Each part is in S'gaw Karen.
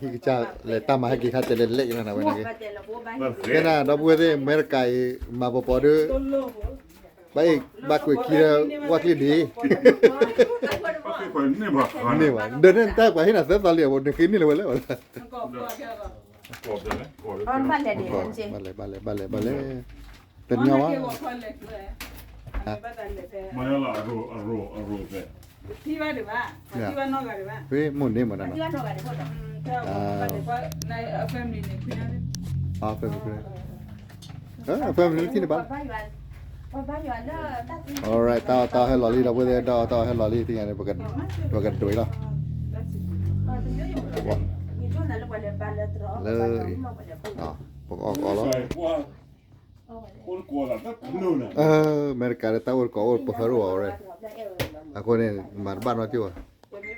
ဟံၣ်ကစၢ်လဲၤတၢ်မၤဟဲက့ၤခါတဲလဲၤလဲၣ်ကနၤဝဲန့ၣ်က့ၤ, ကဲနၤ ဒီပုၢ်ဝဲၢ်သ့ၣ် အမဲရကၤအံၤ မၤပီၤပီၤဒီး ဘၣ်အ့ၣ်ဘၣ်ကွဲးခံဒီး ဝၣ်ချံဒံး န့ၢ်ဘၣ် ဒီးန့ၣ်တၢ်ပှၤဟ့ၣ်နၤသၢသီလံအဃိ နဃ့န့ၢ်လၢၤဝဲလၢ ဘၣ်လဲၤ ဘၣ်လဲၤ ဘၣ်လဲၤ ဘၣ်လဲၤ တညီဘၣ် မ့ၢ်လၢအရိၣ် အရိၣ် အရိၣ်ဖဲ ဝ့ၢ်မိၢ်န့ၣ်မတၤနီၤ family လၢထံန့ၣ်ဘၣ် alright တၢ်အီၣ်တၢ်အီဟဲလီၤလံ ဒီပုၢ်ဝဲၢ်သ့ၣ် တၢ်အီၣ်တၢ်အီဟဲလီၤလံ ဒီပုၢ်ဝဲၢ်သ့ၣ် ပကဒွဲလီၤ လၢ ပကအီၣ်ကအီလီၤ အမဲရကၤဒီးတၢ်အိၣ်တကိးအိၣ်ပဃၢၤရိၣ်အီၤဝဲ အဃိန့ၣ် မၤတဘၣ်နီတဘျီဘၣ် တဂၤ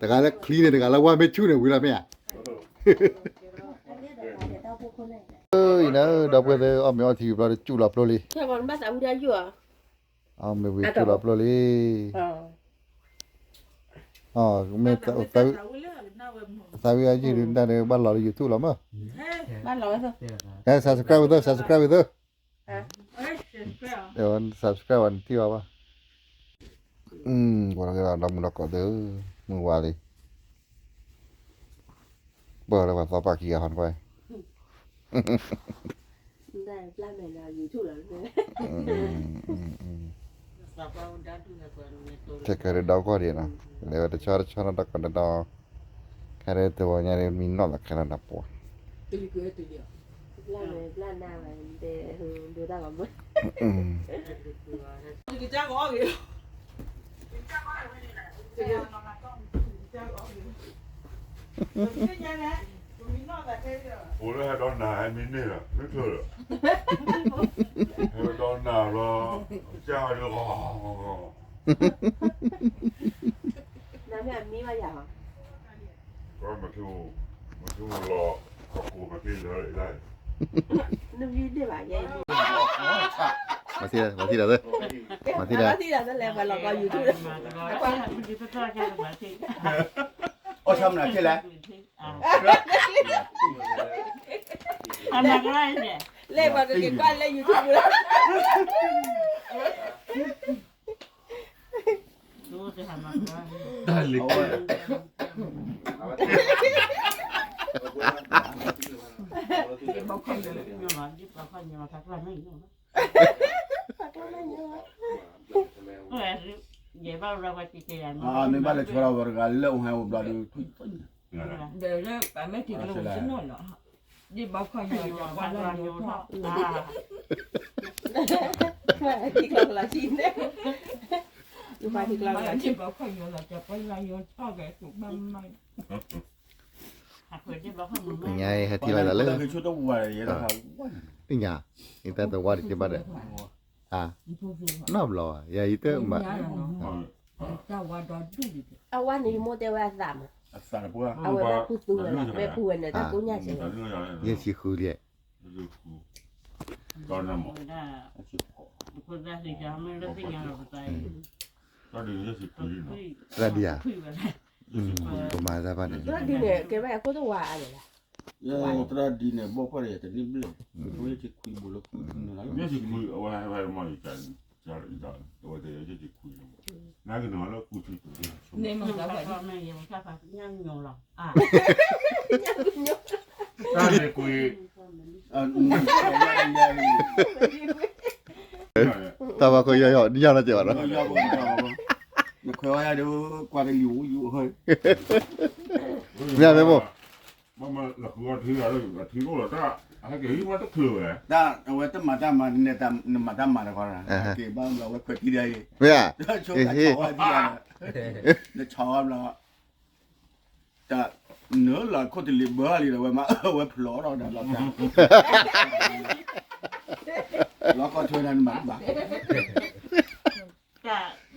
လၢချံန့ၣ် တဂၤလၢဝါမ့ၢ်ဆူၣ်န့ၣ် ဝံၤလီၤမ့ၢ်ဧါ အံၤနၤ ဒီပုၢ်ဝဲၢ်သ့ၣ် အီၣ်မ့ၤအီထံဘျီတစူၣ်လီၤပျိလံ အီၣ်မ့ၤဝံၤတစူၣ်လီၤပျိလံ မ့ၢ်သးဝံၣ်အယုၢ်ဒုးတၢ်န့ၣ် ဘၣ်လီၤလၢ YouTube လီၤမး subscribe ဝဲသ့ subscribe ဝဲသ့ subscribe ဝဲနထံၣ်ဘၣ်ဘၣ် ဒီမုၢ်ဒီကိးသ့ မုၢ်ဝါလံ ပၢၢ်လၢပှၤသီပာ်ခံဂၤဟီနကွၢ် ခဲကရၢဒီကီၢ်ဒံးနီၤ လဲၤဝဲတဆီတဆီနီၤ ဒီကီၢ်ဒီး ခဲအံၤတဝီညါမံနီၣ်သးခဲလၢာ်နပှၤ အိၣ်လၢဟဲဒီးနၤဟဲမံန့ၢ်လီၤ မ့ၢ်ချုးလီၤ ဟဲဒီးနၤလီၤ ကစၢ်ဒီး မ့ၢ်မံဘၣ်ယၤဟီ ကမၤထူမၤထူလီၤ ကကိးမၤသံလၢလၢ မၤသံလၢ မၤသံလၢ မၤသံလၢ မၤသံလၢ အီၣ်ဆၢမနုၤက့လဲၣ် လဲၤပှၤကက့ၤကွၢ်လၢ YouTube လီၤ တၢ်လံ မ့ၢ်ဘၣ်လဲၤဆှၢလီၤဝဲတဂၤလၢအိၣ်ဟဲအိၣ်ဘျီဒီး ဒီးလၢပမ့ၢ်ထံကျိဆ့ၣ်နီၤလီၤ ဒ်ဘၣ်ခီညီ ပှၤလၢညိထီၣ် ထံကျိလီၤဆံန့ၣ် ဘၣ်ထံကျိလီၤဆံ ဒ်ဘၣ်ခီညီလီၤ ပှၤလၢညိထီၣ်ကဲ သူၣ်ဘၣ်မၤ ညါဟဲထံၣ်လီၤသးလၢ သ့ၣ်ညါ ယတၢ်တဝါတက့ဘၣ်ဒီး နီတဘျီ ယၤယတမၤ အဝါန့ၣ် ယမိၢ်တဲဝဲအသးမး အဝဲဒၣ်ခူသူဝဲဒၣ် ဝဲခူဝဲန့ၣ် တၢ်ကိးညါစဲး ယဲၢ်ဆံဃုလံ သရၣ်ဒံဧါ ပမၤတၢ်ဘၣ်န့ၣ် သရၣ်ဒံန့ၣ် ကဲဝဲအခိၣ်တဝါအါန့ၣ်လီၤ သရၣ်ဒံန့ၣ် ဘီၣ်ကွၢ်ဒီးယတန့ၢ်ဘျဲၣ် ယဲၢ်ဆံခွံဘိလၢ ယဲၢ်ဆံခွံ အဝဲဝဲမီၢ်ယတၢ် အဝဲတဲယဲၢ်ဆံခွံ နကနၣ်လၢကူၣ်ထံ န့ၣ်မ့ၢ်တၢ်ဖးညါညိလီၤ တၢ်န့ၣ်ကွံာ် တၢ်ဘၣ်ခိၣ်ယီၤယီၤ နယီၤလီၤက့ၤဘၣ်ဒီး နခွဲးဝဲယၤဒီး ကွၢ်ကလံၤဝူယူၤဟဲ မ့ၢ်မ့ၢ်မိၢ် မ့ၢ်မ့ၢ်လၢဃုအီထံဂၤလၢအထံအိၣ်လီၤတၢ် အဟဲက့ၤဟံးမ့ၢ်တချုးဝဲ တၢ်အဝဲတမၤတၢ်မၤ နမၤတၢ်မၤတခီ က့ၤဘၣ်ဘျီဝဲခွဲးတံၢ်ဒၣ်အံၤ မ့ၢ်ဧါ နဆီဝဲဘျီ တၢ် နၢလီၤခိၣ်တလံၤဘၢလံဒီး ဝဲမၤအၢဝဲဖျိးထီၣ်ဒီးလီၤတၢ် လီၤကီၢ်ထွဲတၢ်နမၤဘၣ် မၤသီၣ်ယၤလၢ တုၤလၢတၢ်ဖျိး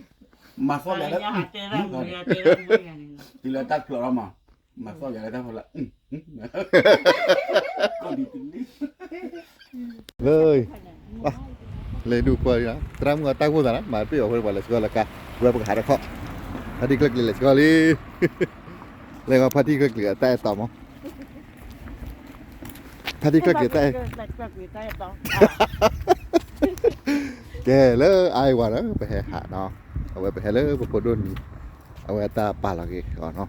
ထီၣ်မး မၤသီၣ်ယၤလၢတၢ်ဖျိးလၢ ကီၢ်ဒံးတလံ လၢဒူၣ်ပှၢ်လံနီၤ သရၣ်မုၣ်အတၢ်ဂိၢ်သးနီၤ မၤပ့ၢ်အီၤဝဲပှၤလဲၤဆှၢလၢကါ ဝဲပကဟးတခီ ဖါတံၢ်ကျၢၢ်ကျံၤလဲၤဆှၢလံ လၢဂီၤဖါတံၢ်ကျၢၢ်ကျံၤအတၢ်အဲၣ်တီမး ဟဲသံကျၢၢ်က့ၤတၢ်အံၤ ကဲလၢ Iowa ဒီး ပဟဲဟးနီၤ, အဝဲပဟဲလၢပဖိဒိၣ်နံၤ အဝဲတၢ်ပာ်လီၤက့ၤအီၤနီၤ,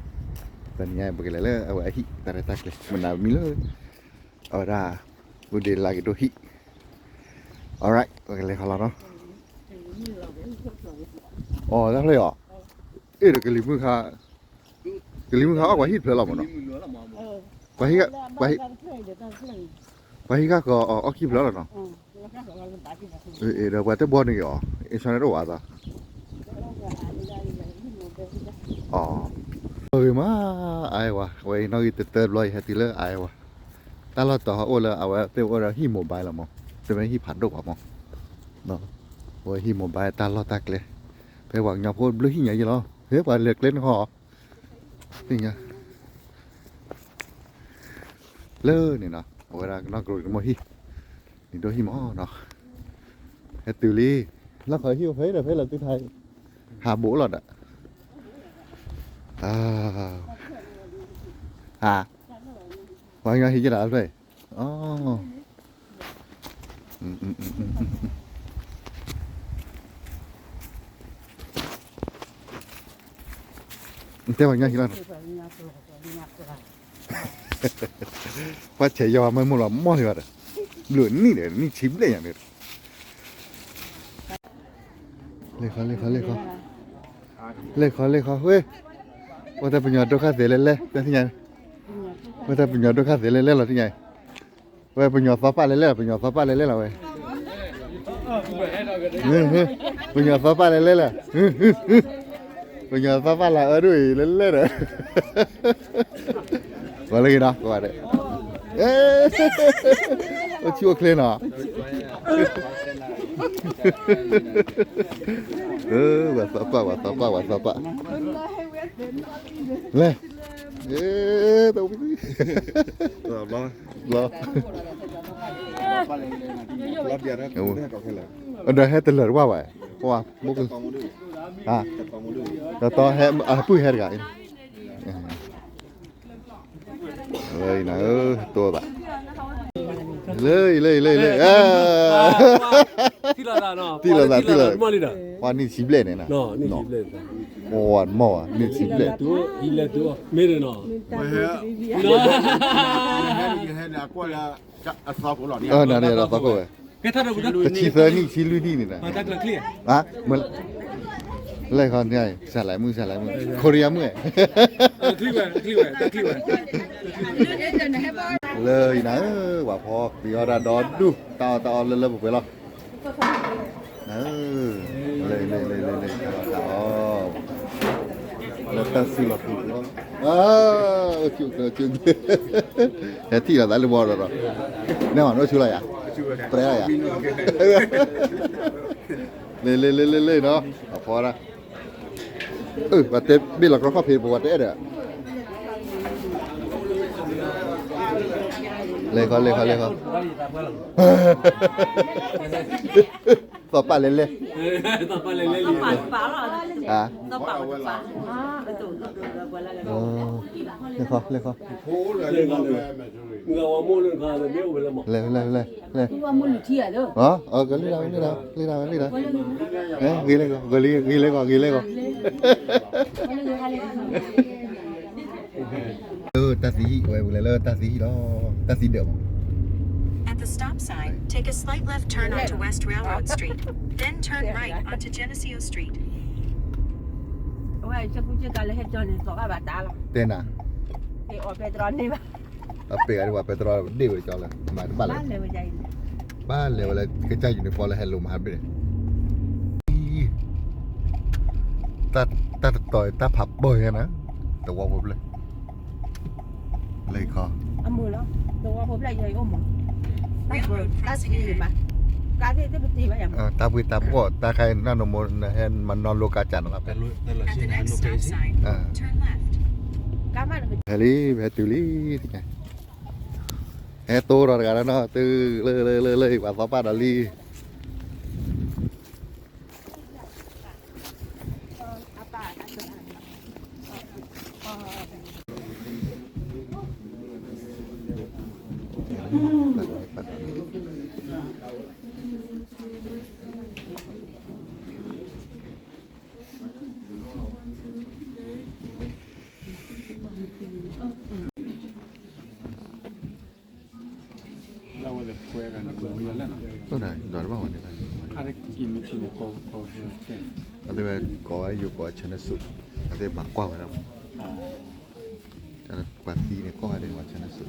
တနံၤညါပကလဲၤလၢအဝဲအဟံၣ် တၢ်ရဲၣ်တၢ်ကျဲၤ မနုၤမံၤလၢ အဝဲဒၣ် ဘူးဒ့လါက့ၤဒိၣ်ဟံၣ်, alright ပကလဲၤခီလီၤနီၤ, အိၣ်တၢ်ဖျၢၣ်အီၤ, အ့ၣ်ဒီးကလံၤမုၢ်ခါ ကလံၤမုၢ်ခါအီၣ်ကွၢ်ဟံၣ်တဖျၢၣ်လီၤမးနီၤ, ပှၤဟံၣ်, ပှၤဟံၣ်ဃၣ်ဃၢၤအီၣ်ခံဖျၢၣ်လီၤနီၤ, ဒီးပှၤတဘီန့ၣ်က့ၤအီၤ insurance တအိၣ်ဘၣ်သး, ဂ့ၤမး Iowa ဝဲအံၤနီၣ်ဂံၢ်တတၢတဘျီ ယဟဲတုၤလၢ Iowa, တၢ်လီၢ်တတီၤဟီၣ်အိၣ်လၢအဝဲသ့ၣ်အိၣ်ဒီးဟံၣ် mobile လီၤမး, တမ့ၢ်ဟံၣ်ဖးဒိၣ်ဘၣ်မး, အဝဲဟံၣ် mobile တၢ်လီၢ်တၢ်ကျဲ, ဖဲပှၤကညီဖိဘျုးဟံၣ်ညါယ့ၣ်လီၤ, ဖဲပှၤလဲၤကျဲန့ၣ်ဃီ သ့ၣ်ညါ လၢန့ၣ်နီၤ အဝဲဒၣ်ကနီၣ်ကရူၢ်ကမိၢ်ဟံၣ်, နံၤဒိၣ်ဟံၣ်မးနီၤ, ဟဲတုၤလံ, လီၢ်ခီဟံၣ်အိၣ်ဖဲဒီးဖဲလီၤတုၤထါ, ဟးဘိးလီၤဒီး, ဟါ, ပှၤကညီဟံၣ်က့ၤဒၣ်ဖဲ, တဲပှၤကညီဟံၣ်လီၤ, ပှၤဆဲးယီၤမ့ၢ်မိၢ်လီၤမီၢ်လံဘၣ်ဒီး, ဘျုးနံၣ်ဒီး နံၣ်ဆံဘျဲၣ်ညါန့ၣ်, လဲၤခီ လဲၤခီ လဲၤခီ, လဲၤခီ လဲၤခီ ဝဲ, ဝဲတၢ်ပညီဒိၣ်ခါသဲးလဲၣ်လဲၣ်, တၢ်သ့ၣ်ညါ, ဝဲတၢ်ပညီဒိၣ်ခါသဲးလဲၣ်လဲၣ်လီၤ သ့ၣ်ညါ, ဝဲပညီသီပၣ်လဲၣ်လဲၣ်လီၤ, ပညီသီပၣ်လဲၣ်လဲၣ်လီၤဝဲ ပညီသီပၣ်လဲၣ်လဲၣ်လီၤ, ပညီသီပၣ်လၢအၢဒိၣ်အံၤလဲၣ်လဲၣ်ဒီး, ဝဲလၢဂ့ၤဒီး ကဝဲဒီး, အိၣ်ဆူၣ်အိၣ်ချ့နီၤ, ဝဲသီပၣ် ဝဲသီပၣ် ဝဲသီပၣ်, လဲၤ, တဝံၤ ဘျီ, ဒီးဟဲတလၢာ်တဝၢ်ဘၣ်, ပှၤဘိက, ဒီးတီဟဲ အပုၢ်ဟဲတဂၤအံၤ, လၢနၤဧၢ, တိၢ်ဘၣ်, လၢအံၤ လၢအံၤ လၢအံၤ လၢအံၤ, ထံၣ်လိာ်သး ထံၣ်လိာ်သး, ပှၤနံၣ်ဆံဘျဲၣ်န့ၣ်, ပှၤမီၢ်ဘၣ် နံၣ်ဆံဘျဲၣ်, မ့ၢ်, ယဟဲန့ၣ် ယဟဲန့ၣ် အကွၢ်လၢ အသီခိၣ်ဝဲ, တဆံသၢနံၣ် ဆံလွံၢ်နံၣ်န့ၣ်, လဲၤခီန့ၣ်, စၢ်လၢမုၣ် စၢ်လၢမုၣ် ခိရံယါမုၣ်, လၢအံၤနၤဧၢ, ပှၤဖီပံၤအီၣ်ဒၣ်ဒီဒူၣ်, တၢ်အီၣ်တၢ်အီလၢလၢပှဲၤပှဲၤလီၤ, လၢ လၢ လၢ လၢ တၢ်အီၣ်, လၢတၢ်စုလီၤပှဲၤပှဲၤလီၤ, အိၣ်ဆူၣ်အိၣ်ချ့, ဟဲထံၣ်လိာ်သးလၢဘီဒီး, နဲၣ်မး နအိၣ်ဆူၣ်လီၤယၤ, ပြဲလီၤယၤ, လ့လ့လ့လ့လ့နီၤ, အဖီဒၣ်, အၢ ပှၤတဲဘ့ၣ်လီၤကြီခီၣ်ဖံး ပဝဲတအဲၣ်ဒီး, လဲၤခီ လဲၤခီ လဲၤခီ, သီပၣ်လဲၤလဲၤ, သီပၣ်လဲၤလဲၤလံ, လဲၤခီ လဲၤခီ, လဲၤ လဲၤ လဲၤ, ကလံၣ်လၢ် ကလံၣ်လၢ် ကလံၣ်လၢ်, ဂ့ၤလဲၤဂီၤ ဂ့ၤလဲၤဂီၤ ဂ့ၤလဲၤဂီၤ, လၢတၢ်သံဟံၣ် ဝဲပလဲၤလၢတၢ်သံဟံၣ်လီၤ, တၢ်သံဒၢးမး, At the stop sign, take a slight left turn onto West Railroad Street, then turn right onto Geneseo Street. အဝဲ ဆၢကူဆၢကၤလၢဟဲကၠီန့ၣ် သီၣ်ကဘၣ်တၢ်လီၤ, တဲနၤ, အီၣ်ပဲတြီန့ၢ်ဘၣ်, အပ့ၤဂၤဒ်ပှၤပဲတြီဒ့ၣ်ဝဲကၠီလၢ မၤတဘၣ်လၢ, ဘၣ်လဲၤဝဲလၢကစၢ်ယူၤန့ၣ် ပီလၢဟဲလိာ်မၤဟးဘ့ၣ်န့ၣ်, တၢ်တတီၤတၢ်ဖးပၢၢ်ညါနၤ, တဝီဖိဖျၢၣ် လၢခီ, တၢ်ပှ့ၤတၢ်ဘီၣ် တၢ်ခါအံၤ နၢ်နမိၢ် နဟဲမၤနီၢ်လိကါစၢ်နလီၤ, ဟဲလံ ဟဲတုၤလံ, ဟဲတိၢ်ဒီးတဂၤလၢနီၤ တုၤလၢလၢလၢလၢ ပှၤသီပၣ်ဒီးလံ ဟဲ အဝဲကိးဝဲယိၤကိးဝဲ channel စု အသ့ၣ်မၤကွၢ်ဝဲဒၣ်မး ပှၤသံန့ၣ် ကိးဂၤဒဲးဝဲ channel စု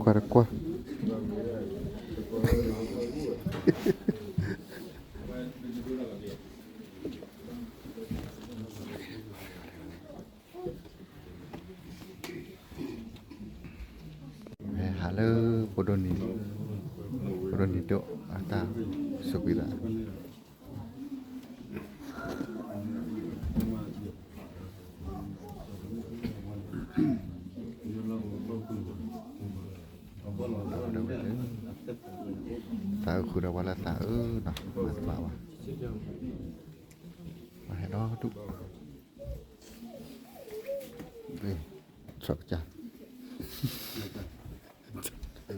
ကွၢ်တကွၢ် ဟဲဟးလၢ ဖိဒိၣ်နံၤ ဖိဒိၣ်နံၤဒိၣ်အတၢ်စူးကွံာ်သး သးအုးဃုာ်ဒီးပှၤလၢသးအုးနီၤ မၤတဘၣ်ဘၣ် ပှၤဟဲဒီဒူၣ် ဆီၣ်ကစၢ် ဖိတဂၤ ဖိဒိၣ်ခွါတဂၤ အတၢ်ပာ်တ့ၢ်ဝဲဒၣ်ဟီၣ်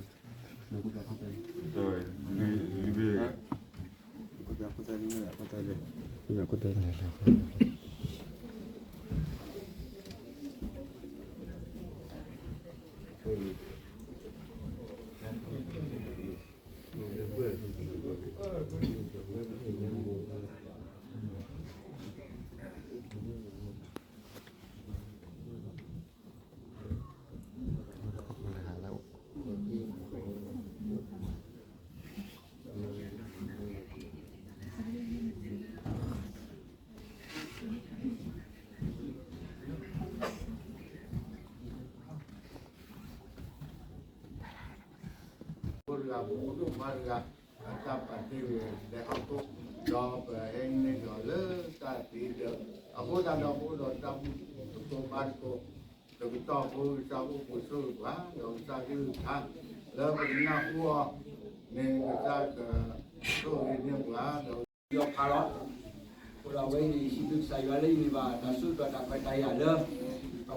ခိၣ် ဒီးပဟဲန့ၢ်ဒီးလၢတၢ်သံဒီး အဃိသတးဒီး ပအိၣ်ဒီးတၢ်ဘူၣ်တကိးဘါတကိး တကတီၢ်ဖိ ကစၢ်အိၣ်ဘူးဆိၣ်ဂ့ၤပှၤ ဒီးကစၢ်ကလုၢ်ကထါ လၢပကနၢ်ဟူအီၤန့ၣ် ကစၢ်ကဆိၣ်ဂ့ၤန့ၢ်ပှၤ ဒီး ယီၤဖးလီၤ. အဃိဒီးအဝဲအံၤန့ၣ် ယစံးဘျုးကစၢ်ယွၤလၢယန့ၢ်ဘၣ်တၢ်ဆၢကတီၢ်တၢ်ခွဲးတၢ်ယာ်လၢ အ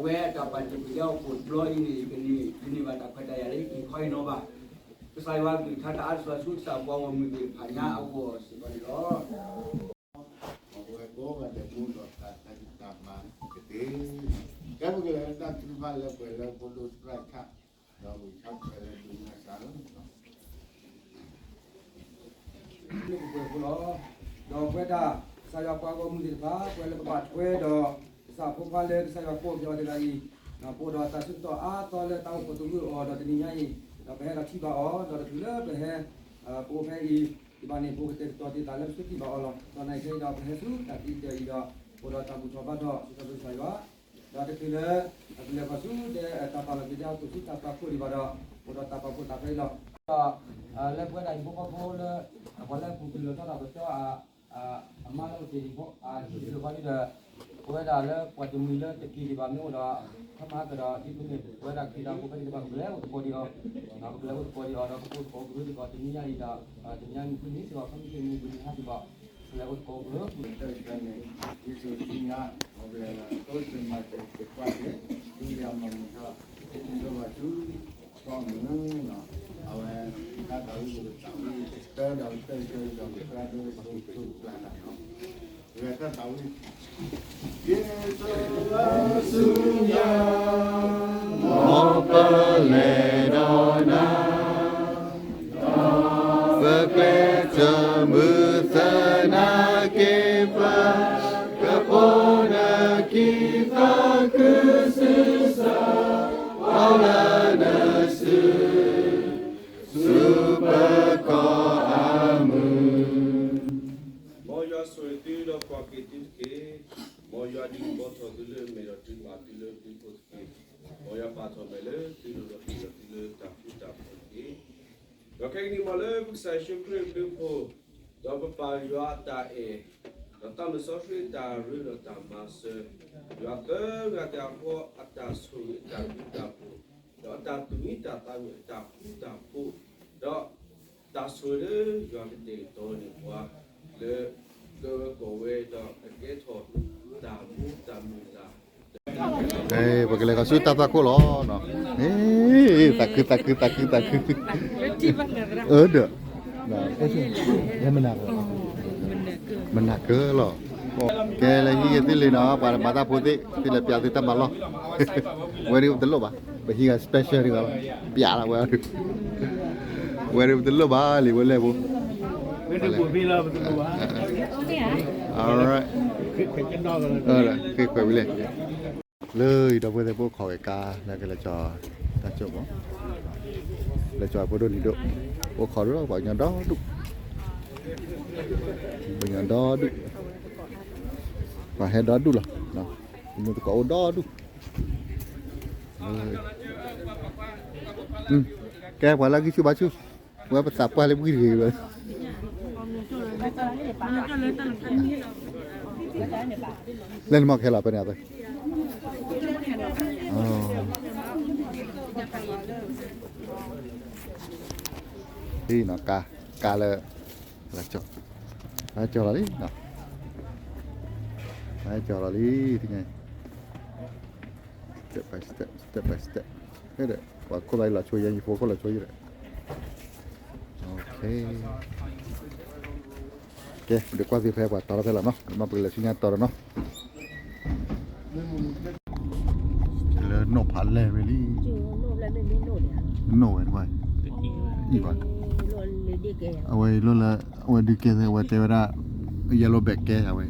ဝဲအတၢ်ပာ်တ့ၢ်ကွံာ်ဒၣ်အိၣ်ဖှိၣ်တဘျီအံၤန့ၣ် ယကန့ၢ် ယန့ၢ်ဘၣ်တၢ်ခွဲးတၢ်ယာ်လၢယက့ၤခီအံၤနီၤဘၣ်. ကစၢ်ယွၤအကလုၢ်ကထါတၢ်အါတစှၤဆူကစၢ်ပှၤဂီၢ်မုၢ်သ့ၣ်တဖၣ်ညါအဂီၢ်စ့ၢ်ကီးန့ၣ်လီၤ. အဝဲကိးဂၤဒဲးမူဒီးတၢ်တၢ်ဖံးတၢ်မၤကသ့, ကဲပကလဲၤလၢတၢ်ထုကဖၣ်လၢပှဲၤလၢဖိဒိၣ်သရၣ်ခၣ်, ဒီးဝံၤဆၣ်ထွဲလၢဒုးနၢ်စၢ်လီၤ. လၢပပှဲၤဖိလီၤ. ဒီးပဝဲဒၣ် ကစၢ်ယွၤပှၤဂီၢ်မုၢ်သ့ၣ်တဖၣ် ပဝဲလၢပဘၣ်ထွဲဒီး ကစၢ်ဖိခွါလၢကစၢ်ယွၤကိးက့ၤအီၤသ့ၣ်တဖၣ်အံၤ, ပအိၣ်ဒီးတၢ်ဆၢကတီၢ်အါသီလၢတၢ်အိၣ်ဖှိၣ်သဂၢၢ်အီၤဒီးတနံၤညါအံၤ, ဒီးပဟဲဒီးထံၣ်ဘၣ်အီၤ, ဒီးတချုးလၢပဟဲ ပအိၣ်ဖဲအံၤ ဒ်ဘၣ်န့ၣ် ပအိၣ်ကတဲာ်ကတီၤသ့သးလၢပဆၢထံၣ်ဘၣ်အီၤလီၤ. ဒီးနာ်က့အံၤဒီး ပဟဲဆူတၢ်သံတၢ်အံၤဒီး အိၣ်ဒီးတၢ်ဘူၣ်ထီၣ်ဘါထီၣ် စံးထီၣ်ပတြၢၤကစၢ်ယွၤ, ဒီးတချုးလၢ ပလဲၤဃီၤဆူ တၢ်ပာ်လီၤက့ၤဒ်အခိၣ်ဆူတၢ်သးခိၣ်ဒံးဘၣ်ဒီး အိၣ်ဒီးတၢ်ပာ်ဖှိၣ်သးဖဲအံၤလီၤ. ဒီး လၢပဝဲဒၣ်ဟံၣ်ဖိဃီဖိလၢ ပှၤလၢအပူၤကွံာ်လီၤထီၣ်တၢ်ပၢၢ်ဆၢ အမါလၢအိၣ်တ့ၢ်ဟံၣ်ဖိ ဟံၣ်ဖိဃီဖိဒီး ပဝဲဒၣ်လၢပှၤတမှံၤလၢတက့ၤဒံးဘၣ်မ့ၢ်အိၣ်ဒီး ခီမၤကဒီး ဒ်သိးန့ၣ် ပဝဲဒၣ်ခရံာ်ဖိဖဲန့ၣ်တဖၣ် ပကလဲၤအိၣ်သကိးဒံးအီၤ, ပကလဲၤအိၣ်သကိးဒံးအီၤဒီး ပကအိၣ်သကိးကရၢသကိးတနံၤညါအံၤဒီး တနံၤညါမုၢ်နံၤစ့ၢ်ကီး ခီမ့ၢ်က့ၤမုၢ်နံၤဟါစ့ၢ်ကီး ပကလဲၤအိၣ်သကိးကရၢ တၢ်န့ၣ် ယ့ၣ်ၡူးခရံာ်ညါ ပကလဲၤလၢ တိစၢၤမၤစၢၤက့ၤကွၢ်က့ၤ ဒုးယၤမၤမုာ်ထီၣ် ဒ်သိးဘၣ်ဆူ ကီၢ်မုၢ်နီၤ အဝဲ တၢ်သးဝံၣ်ပကသးဝံၣ် တၢ်ဒီးတၢ်ဆၢဒီး ပသရၣ်ဒိၣ်စိကပျၢ်တၢ်နီၤ ပကသးဝံၣ် ယ့ၣ်ၡူးဆူညါ မ်ပလဲၤဒီးနၤ ပကျဲးစၢးမုာ်သနာ်က့ ပကပိာ်နခံသးခုကစီၣ် ပှၤလၢနစု ဆူပကီၢ်အမုၢ် မ်ယွၤဆိၣ်ဂ့ၤသုဒီးကွၢ်က့ၤသုတက့ၢ်. မ်ယွၤဒုးကပီၤထီၣ်သုလၢအမဲာ်ဒီးဒုးဘၣ်သုလၢသုခိၣ်တက့ၢ်. မ်ယွၤပာ်ထီၣ်မဲာ်လၢသုဒီးဒီးဟ့ၣ်လီၤသုလၢတၢ်ဃူတၢ်ဖိးတက့ၢ်. ဒီးခဲကနံၣ်အံၤလၢပကစၢ်ယ့ၣ်ၡူးခရံာ်အဘျုးအဖှိၣ်, ဒီးပပၢ်ယွၤအတၢ်အဲၣ်, ဒီးသးစီဆှံအတၢ်ရ့ဒီးတၢ်မၤစၢၤ, ယွၤသၢဂၤတဂၤဃီအတၢ်ဆိၣ်ဂ့ၤအတၢ်ဘျုးတၢ်ဖှိၣ်, ဒီးအတၢ်သူၣ်မံတၢ်သးမုာ်အတၢ်ဃူတၢ်ဖိး, ဒီးတၢ်ဆိၣ် လၢယွၤကတဲာ်ကတီၤန့ၢ်ပှၤ လၢကကိးဝဲဒီးကကဲထီၣ်တၢ်မူတၢ်မုာ်တၢ် ပကလဲၤခီဆူတၢ်သွၣ်ခိၣ်လီၤနီၤ. သးခု သးခု သးခု သးခု အၢဒီး မနၤကၢလီၤ. ကဲလၢဟံးဂ့ၤသ့လံနီၤ, ပှၤမၤတၢ်ဖိသ့ၣ် သ့ၣ်လဲၤပျးသုတၢ်မၤလီၢ်, ဝဲဒၣ်ပတလိၣ်ဘၣ်, ပဟံးဂၤ special တဂၤလီၤ, ပျးလီၤဝဲ, ဝဲဒၣ်ပတလိၣ်ဘၣ်လံ ဝဲလဲၤဖိ alright ဃ့ခွဲးဝံၤလဲၣ်. လၢအံၤဒီပုၢ်ဝဲၢ်သ့ၣ် ပအိၣ်ခိးဝဲကါလၢကလဲၤကၠီၤတၢ်ကၠိၣ်မး, လဲၤကၠီၤဖိဒိၣ်နံၤဒိၣ်, အိၣ်ခိးဒီးပှၤကညီဒီဒူၣ်, ပှၤကညီဒီဒူၣ်, ပှၤဟဲဒီဒူၣ်လီၤ, မုၢ်သကိးအိၣ်ဒီဒူၣ်, ကဲပှၤလၢဂံၢ်ဆူၣ်ဘါဆူၣ်, ဝဲပသးပှၢ်လၢပဂံၢ်တဂ့ၤဝဲ လၢနမ့ၢ်ခဲလီၤဖဲန့ၣ်အသိး, ကါ ကါလၢ ကၠီၤလီၤလံ, ကၠီၤလီၤလံ, တညါ step by step, step by step, ဟဲဒီး ပှၤခိၣ်သးလီၤဆိယဲ ယဖိခိၣ်လီၤဆိယဲဒီး ကဲ ဒုးကွၢ်သ့ဖဲပှၤတီထီၣ်ဖဲလီၤနီၤ, မ့ၢ်ပကလဲၤဆူညါတီဒီးနီၤ, လၢနိၣ်ဖးလဲၢ်ဝဲလံ, နိၣ်ဝဲတဘၣ်, အံၤဘၣ်, အဝဲလိၣ်လၢ အဝဲဒုးကဲသ့ အဝဲတဲဝဲဒၣ် yellow back ကဲအဝဲ,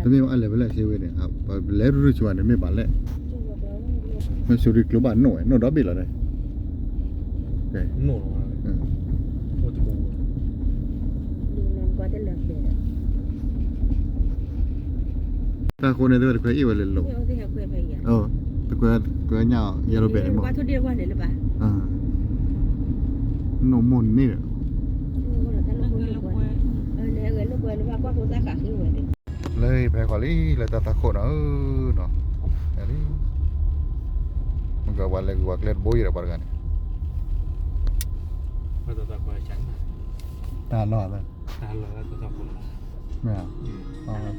တမ့ၢ်အလဲၤဖဲလဲၣ်စ့ဝဲန့ၣ်, လဲၤရူၢ်ရူၢ်ဆိဝဲန့ၣ် မ့ၢ်ဘၣ်လဲၣ်, မ့ၢ်ဆိရံကျိဘၣ်နိၣ်ဝဲ နိၣ်ဒီဘ့ၣ်လီၤန့ၣ် တၢ်ဃိန့ၣ် တဝဲတခွဲအ့ၣ်ဝဲလဲၤလိာ်, တခွဲညၣ် yellow back န့ၣ်မ့ၢ်, နိၣ်မိၢ်န့ၣ်ဒီး လၢဖဲဃီလံ လၢတၢ်သၣ်ခိၣ်နီၤဧၢနီၤ, လံ, မ့ၢ်ကဝဲလဲၤဂုာ်ပှၤကျဲတဘိယဲဒီးပှၤတဂၤန့ၣ်, တၢ်လီၢ်, မ့ၢ်,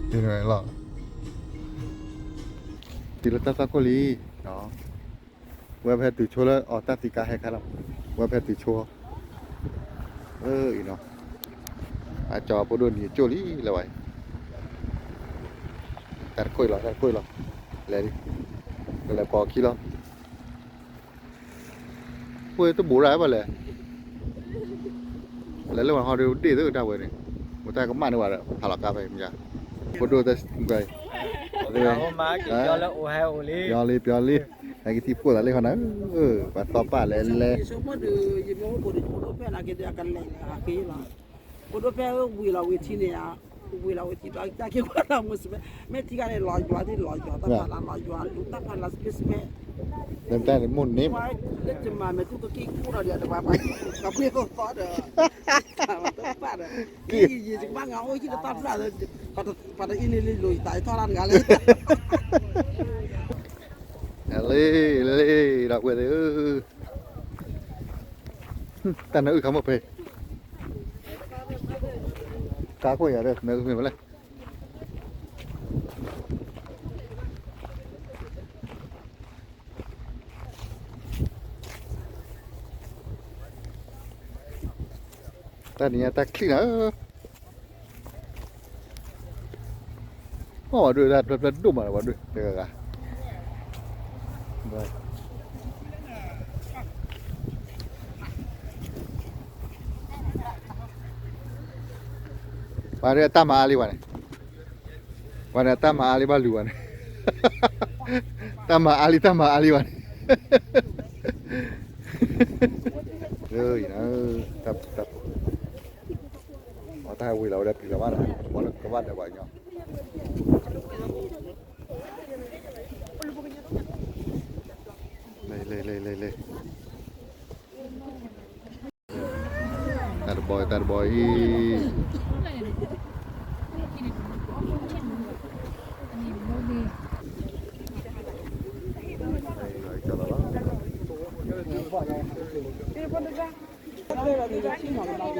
တ့ၢ်လီၤ, တုၤလၢတၢ်သၣ်ခိၣ်လံ, ဝဲဖဲတုၤဆိလၢအီၤတၢ်သံကါဟဲခါလီၤ, ဝဲဖဲတုၤဆိ, အံၤနီၤ, အကၠီဖိဒိၣ်နံၤကၠိၣ်လံလၢဝဲ, တၢ်တခိၣ်အံၤလီၤ တၢ်တခိၣ်အံၤလီၤ, လဲၤလံ, ကလဲၤပိာ်ခံလီၤ, ဖိတဘူးရၣ်ဘၣ်လဲၣ် လဲၤလၢဝဲဟီဒီးဒ့ၣ်သ့ၣ်တၢ်ဝဲန့ၣ်, ဝဲတၢ်ကမၣ်န့ၢ်ဝဲဒီး ဖးလီၤကါဖဲမယါ, ဖိဒိၣ်တၢ်ကွဲ, ပျီလံ ပျီလံ, ဟဲကထံၣ်ဖှိၣ်သးလံဃီနၤ, ပှၤသီၣ်ပာ်လဲၣ်လဲၣ်, ဖိဒိၣ်ဖဲဝံၤလီၤဝံၤထံန့ၣ်, ဝံၤလီၤဝံၤထံဒီးတၢ်က့ၤကွၢ်လီၤမူစမဲ, မ့ၢ်ထံဂၤန့ၣ် လီၤယွၤသ့ၣ်လီၤယွၤ တၢ်ဖးလီၤယွၤ လူၤတၢ်ဖးလီၤစမဲစမဲ တၢ်တမိၢ်န့ၣ် လၢယမၤမဲာ်တူၢ်ကက့ၢ်ခိၣ်ဒီးဒီး ပှၤပှၤကကွၢ်သီဒီး ပှၤတပာ်ဒီး က့ၢ်ယံာ်ယံာ် ယကဘၣ်ငါအိၣ်ဟံၣ်တတၢ်ဖျၢၣ်ဒီး ပှၤတအံၤန့ၣ်လံလိၤယသးယထီၣ်တၢ်တဂၤလဲၣ် လ့လ့ဒီးဝဲသ့ၣ်ဧၢ, တၢ်နၢအုၣ်ခါမ့ၢ်ဖဲ ကါခိၣ်ယၤဒီး နၢအုၣ်မ့ၢ်ဝဲလဲၣ်. တၢ်နံၤညါတၢ်ချံၣ်နၤ, ပှၤဒွဲၣ်တၢ်ဖျၢၣ်ဖျၢၣ်ဒိၣ်မးလီၤ ပှၤဒွဲၣ်တဂၤဂၤ ပှၤဒွဲၣ်တၢ်မၤအါလံဝဲန့ၣ်, ပှၤဒွဲၣ်တၢ်မၤအါလံဘၣ်လူၤဝဲန့ၣ်, တၢ်မၤအါလံ တၢ်မၤအါလံဝဲန့ၣ်, တၢ်ဝံၤလီၤဝဲဒၣ်ပျံၤလီၤဘၣ်ဒီး ပှၤလၢကဘၣ်ဒီးပှၤကညီ လဲၤလဲၤလဲၤလဲၤလဲၤ, တၢ်တဘီအံၤ တၢ်တဘီအံၤ, ကၠီလီၤလီၤ, လံ ကလီၤလံနီၤ, ကလံ ကလံ, ဟးဝံ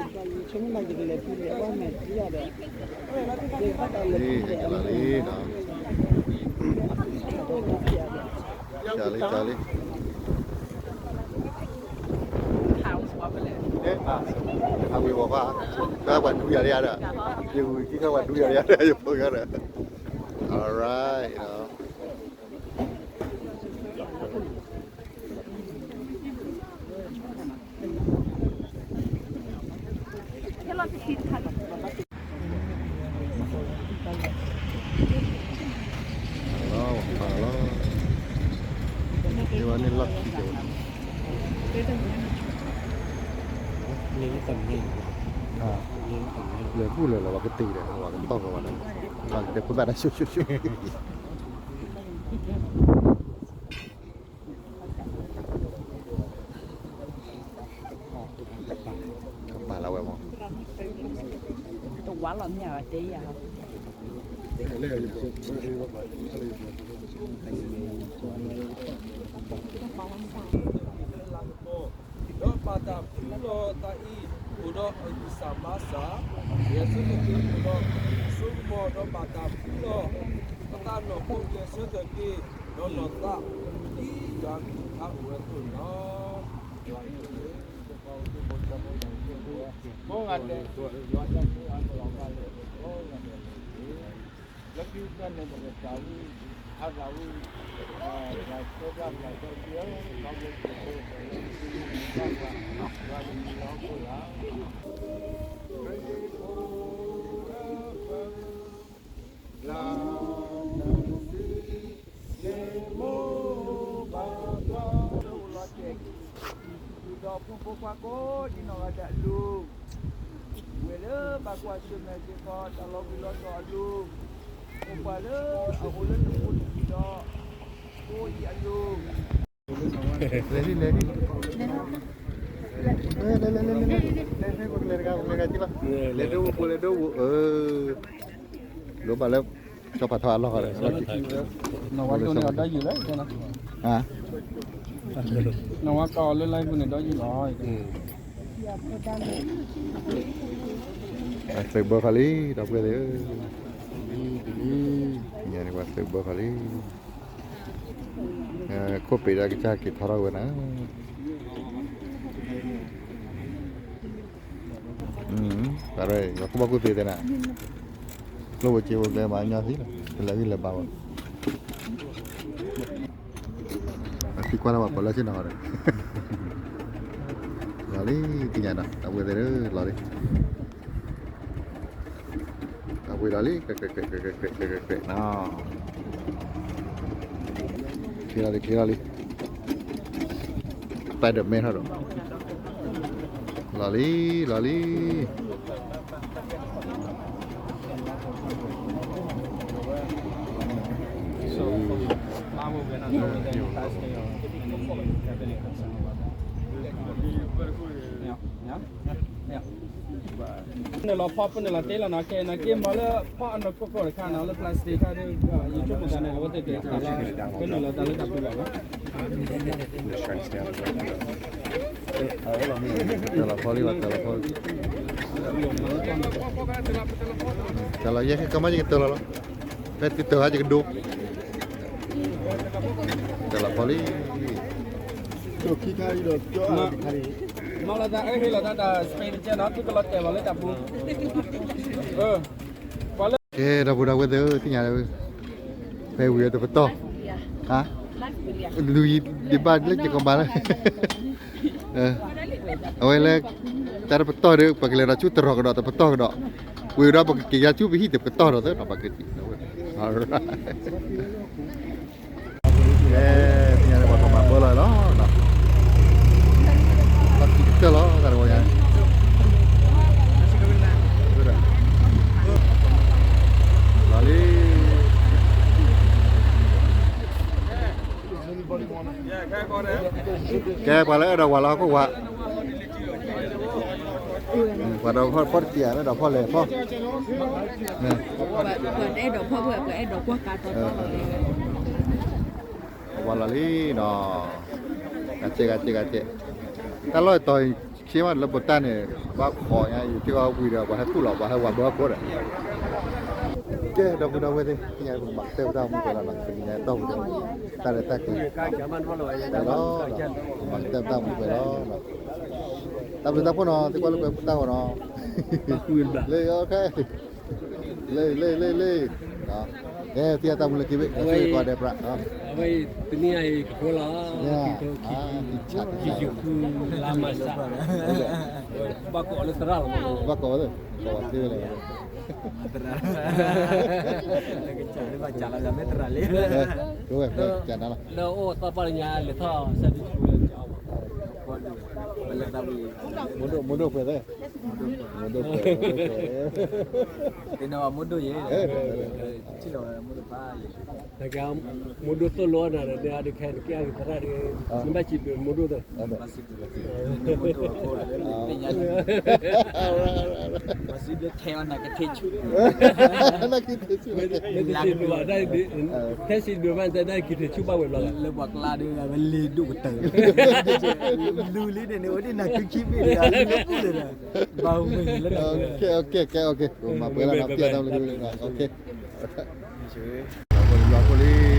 ၤဝီၤဃီ, တၢ်ပှၤဒူယၤလံဧါဒီး, ယဝံၤကံထီၣ်ပှၤဒူယၤလံဧါဒီး ယဖိဂၤဒီး, alrightနီၤ. လီၤ, လီၤ, န့ၣ်လီၢ်ခံက့ၤဝဲ, လဲၤကူၣ်လဲၤလီၤ ပှၤကတ့ၤဒီး ပှၤကတီၢ်ကဝဲဒၣ်, ပှၤကတဲဖိသၣ်တၢ်ဆိဆိဆိ ကပာ်လီၤဝဲမး, တဝါလီၤမ့ၢ်တဲယၤ, ဒီးဘၣ်တၢ်ဖုလီၤသးအံၤ အိၣ်ဒီးအဂံၢ်စၢ်ဘါစၢ်, ဂဲၤဆၢထၢၣ်က့ၤအိၣ်ဒီးအစိကမီၤ, ဒီးဘၣ်တၢ်ဖုလီၤ ပသးနီၢ်ခိဂဲၤဆၢထၢၣ်က့ၤ ဒီးနီၢ်သး ဒ်ယွၤကလုၢ်ကထါအိၣ်ဝဲအသိးန့ၣ်လီၤ. လၢ လၢ လၢ လၢ ဒီးဖိမုၣ်ဖိခွါကိးဒ်နီၢ်ဂၤဒဲးအလိၤ, ဝဲလၢဘၣ်ကွၢ်ဆၢၣ်မဲာ်စ့ၢ်ကီး တၢ်လီၤဘှံးလီၤတီၤအလိၤ, အိၣ်ပှၤလၢအအိၣ်လၢနအိၣ်တကံၢ်ဒီး ဖိအံၤအလိၤ, လဲၤဒ်လဲၤဒ်, လဲၤလဲၤလဲၤလဲၤလဲၤ, လဲၤလဲၤလဲၤလဲၤ, လဲၤဒိၣ်ပူၤလဲၤဒိၣ်ပူၤ, လိၣ်ဘၣ်လၢ ကၠီဖးထီအလီၢ်ဃီဒီး နီၢ်ဝါတိၢ်န့ၣ်အဒီယုၢ်လၢ, နီၢ်ဝါတီၢ်လၢလါပူၤန့ၣ်ဒီယုၢ်လီၤ, သုးဘၢခီလံ ဒီပုၢ်ဝဲၢ်သ့ၣ်ဧၢ, သုးဘၢခီလံ, ခိၣ်ပ့ၤဒၣ်ကစၢ်က့ၤထီထီၣ်ဝဲနၤ, ပှၤဒီးယွၤကူၣ်ဘၣ်ကူၣ်သ့သ့နၤ, ကျိၣ်ဖိစ့ဖိကျဲမၤညီသံလီၤ, ကလဲၤဂံၢ်လဲၤဘါဝဲ, အသံကွၢ်လၢပှၤပၢၤလၢဆ့ၣ်နီၤဒီး, လီၤလံ, သ့ၣ်ညါဒီး ဒီပုၢ်ဝဲၢ်သ့ၣ်ဧၢ လီၤလံ. အဝံၤလီၤလံ, ချ့လီၤလံ, ချ့လီၤလံ, ပၢ်ဒီးမဲထီၣ်ဒီး, လီၤလံ, လီၤလံ. နုာ်လီၤဖီပနုာ်လီၤတ့လီၤနီၤ, ကဲနက့မၤလၢဖီအနီၢ်ကီၢ်ကီၢ်တခါနီၤ, လၢ plastic ခါဒီး ယဆိကမိၣ်သးန့ၣ် အဝဲသ့ၣ်တ့ၢ်တၢ်လီၤ, ကနုာ်လီၤတၢ်လၢတၢ်ပူၤလီၤနီၤ. တၢ်လီၤဖီလံဘၣ်, တၢ်လီၤဖီလံ, တၢ်လီၤယဲၢ်ခဲကမၣ်ယကတၢၢ်လီၤလီၤ, ဖဲတတၢၢ်ဟါယကဒိ, တၢ်လီၤဖီလံ. မၤလီၤသးအဟ့ၣ်လီၤတၢ်တၢ် spray တကဲနီၤ, သုကလီၤတဲာ်လီၤလၢတၢ်ပူၤ, ကဲ ဒီပုၢ်ဒီဝဲၢ်သ့ၣ်ဧၢ, သ့ၣ်ညါလၢ ဖဲဝံၤတပတီၢ်, ဟါ, လူၤယံၤဒံးဘၣ်လၢယကမၤလၢ အဝဲလၢ တၢ်တပတီၢ်ဒီး ပကလဲၤဒီးဆူတရီၤကဒီး တပတီၢ်ကဒီး, ဝံၤဒီးပကက့ၤယါဆူပဟံၣ်တပတီၢ်ဒီးသၢဒီး ပကက့ၤ, ကဲ သ့ၣ်ညါလၢပှၤကမၤဘၢလီၤလီၤ, လီၤခံကတၢၢ်လီၤ တၢ်တဝီညါ, လီၤလံ. ကဲ ပှၤလၢအဲၣ်ဒိးဝၤလီၤဟီၣ်ခိၣ်ဝၤ, ပှၤဒီးဖီတကံၢ် အဲၣ်ဒိးဖီလဲၤဖီ, ပှၤအဲၣ်ဒိးဖီ ပှၤအဲၣ်ဒိးကွၢ်ကါတီတီလီၤ, ဝၤလီၤလံနီၤ, ဂၤစဲး ဂၤစဲး ဂၤစဲး, တၢ်လီၢ်တီၤဆ့မးလၢပတၢ်န့ၣ် ဘၣ်ခိးညါ ယထံၣ်အီၤဝံၤဒီး ပှၤဟဲကူၣ်လီၤ ပှၤဟဲဝၤဘၣ်အခိၣ်ဒီး ကဲ ဒီပုၢ်ဒီဝဲၢ်သ့ၣ် သ့ၣ်ညါပကဘၣ်ကတၢၢ်ပတၢ်မူပှဲၤလီၤနီၤ တနံၤညါတီၢ်ပူၤ တၢ်ရဲၣ်တၢ်ကျဲၤ လီၤ ကဘၣ်ကတၢၢ်ပတၢ်မူပှဲၤလီၤ တၢ်ဘျုးတၢ်ဖှိၣ်နီၤ သ့ၣ်ကွၢ်လၢပှဲၤပတၢ်ဂီၤနီၤ လၢအီၤခဲ လၢ လၢ လၢ လၢ ကဲ သ့ၣ်ညါတၢ်မူလၢခံဘ့ၣ် အဝဲ ကီၢ်ဒဲးပြး အဝဲ တနံၤအံၤကဖိလီၤ ယိၤဃုလါမၢ်စး ဘၣ်ကိးလၢသရၣ်လီၤ ဘၣ်ကိးဝဲ ကိးဝဲသ့ဝဲလီၤ သရၣ် လၢကစၢ်လၢဘၣ်စးလီၤ မ့ၢ်သရၣ်လံ ကဝဲ ကနၤလီၤ လၢအိၣ်သီပၢ်လၢညါ လဲၤထီၣ်ဆၢဒုးဆူလၢကၠီဘၣ် ပလဲၤသးဝံၤ မဒိၣ် မဒိၣ်ပှဲၤသ့ မဒိၣ်ပှဲၤ သ့ၣ်နီၣ်ဘၣ်မဒိၣ်ယဲ ထံၣ်လီၤဝဲမဒိၣ်ဖးယဲ နက မဒိၣ်သိၣ်လိအီၤနၤဒီး နအီၤဒုးခဲ နကဲအီၤကသရၣ်ဒီး နဘၣ်စံးဘျုးမဒိၣ်သ့ မဒိၣ်အဃိ သ့ၣ်ညါ ပစံးဘျုးထဲအီၤနၤကထံၣ်ဆူၣ် နကထံၣ်ဆူၣ် မ့ၢ်တစံးဘျုးဘၣ် ထဲစံးဘျုးဘၣ် နတဲနကထံၣ်ဆူၣ်ဘၣ်ဝဲၤဘျီလီၤ လၢပှၤကျါဒီး အဝဲလ့ၤဒိၣ်ကတၢၢ် လူၤလံန့ၣ်န့ၣ် အိၣ်ဒ်နၤခံခံဘ့ၣ်ဒီး လူၤလၢပူၤလၢၤဒီး ဘၣ်ဝဲလၢ ကဲ ကဲ ကဲ မၤပှဲၤလီၤ ပျဲတၢ်လၢ ကဲ လီၤဖိလံ